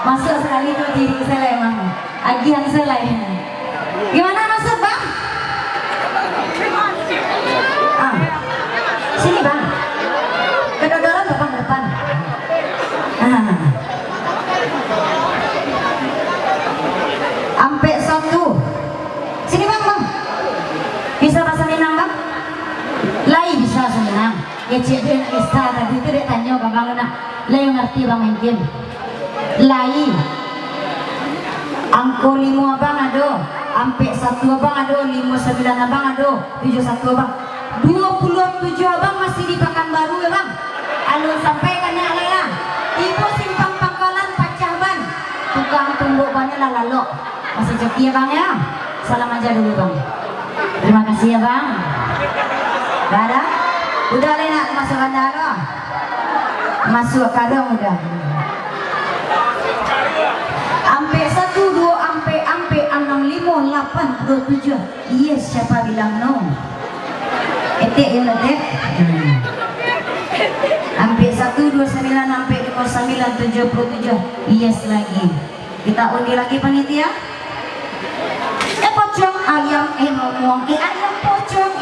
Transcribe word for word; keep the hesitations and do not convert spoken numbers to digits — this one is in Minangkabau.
Masuk sekali tu diri saya lah emang. Agihan saya lah ini. Gimana masuk, Bang? Ah. Sini, Bang. Kedodoran, Bang, ke depan. Ah. Ampek satu. Sini, Bang, Bang. Bisa bahasa Minang, Bang? Lai bisa bahasa Minang. Ya, cik, dia nak bisa tadi tu dia tanya, Bang, Bang, nak. Lai ngerti, Bang, main game? Lai. Angko limo abang ado, ampek satu abang ado, limo sambilan abang ado, tujuah satu abang. Duo puluah tujuah abang masih di Pakanbaru, ya, Bang? Alun sampai ka nyak lai lah. Tibo simpang Pangkalan pacah ban. Tukang tumbuk bannyo lah lalok. Masih coki, ya, Bang, ya? Salam aja dulu, Bang. Terima kasih, ya, Bang. Dah, dah? Udah lai nak masuk banda ko? Masuk karung udah. Ampek satu, duo ampek, ampek anam limo, lapan duo tujuah. Yes, siapa bilang no? Etek yo, Etek. Hmm. Ampek satu, duo sambilan, ampek limo sambilan, tujuah puluah tujuah. Yes lagi. Kita undi lagi, panitia. Eh, pocong, ayam, eh, ngomong, eh, ayam, pocong,